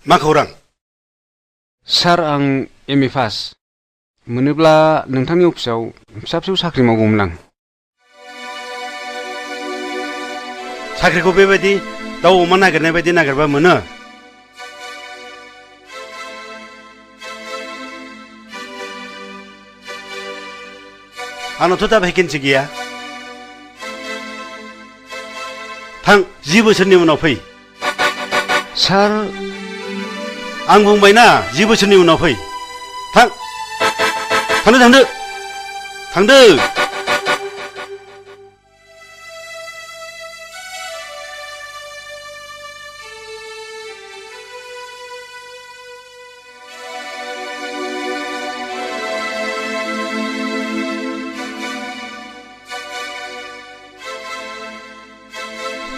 मा खौरां? सार आं एमए पास मोनोब्ला नोंथांनि अफिसाव फिसा फिसौ साख्रि मावगौमोन आं। साख्रिखौ बेबायदि दाउ अमा नागिरनाय बायदि नागिरबा मोनो। आंनावथ' दा भेकेन्सि गैया। थां 10 बोसोरनि उनाव फै। सार आं बुंबायना 10 बोसोरनि उनाव फै। थां थांदो थांदो।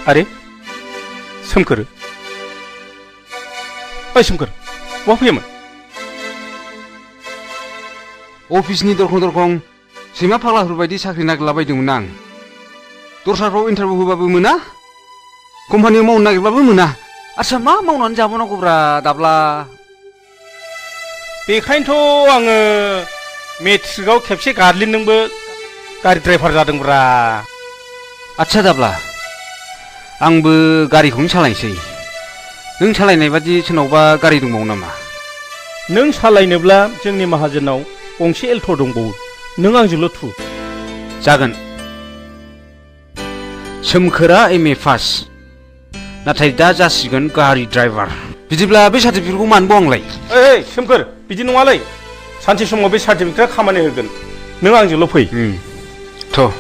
अरे सोमखोर, ओइ सोमखोर, बहा फैयामोन? अफिसनि दरखं सैमा फाग्लाफोरबायदि साख्रि नागिरलाबायदोंमोन आं। दस्राफ्राव इन्टारभिउ होबाबो मोना, कम्पानियाव मावनो नागिरबाबो मोना। आच्छा मा मावनानै जाबावनांगौब्रा दाब्ला? बेखायनोथ' आङो मेट्रिकआव खेबसे गार्लिनजोंबो गारि ड्राइभार जादोंब्रा। आच्छा दाब्ला आंबो गारिखौनो सालायनोसै। नों सालायनाय बादि सोरनावबा गारि दंबावो नामा? नों सालायनोब्ला जोंनि माहाजोनाव गंसे एल्ट' दंबावो, नों आंजोंल' थु। जागोन। सोमखोरा एमए पास, नाथाय दा जासिगोन गारि ड्राइभार। बिदिब्ला बे सार्टिफिकेटखौ मानोबाव आंलाय? ओइ सोमखोर, बिदि नङालै। सानसे समाव बे सार्टिफिकेटआ खामानि होगोन, नों आंजोंल' फै। थ'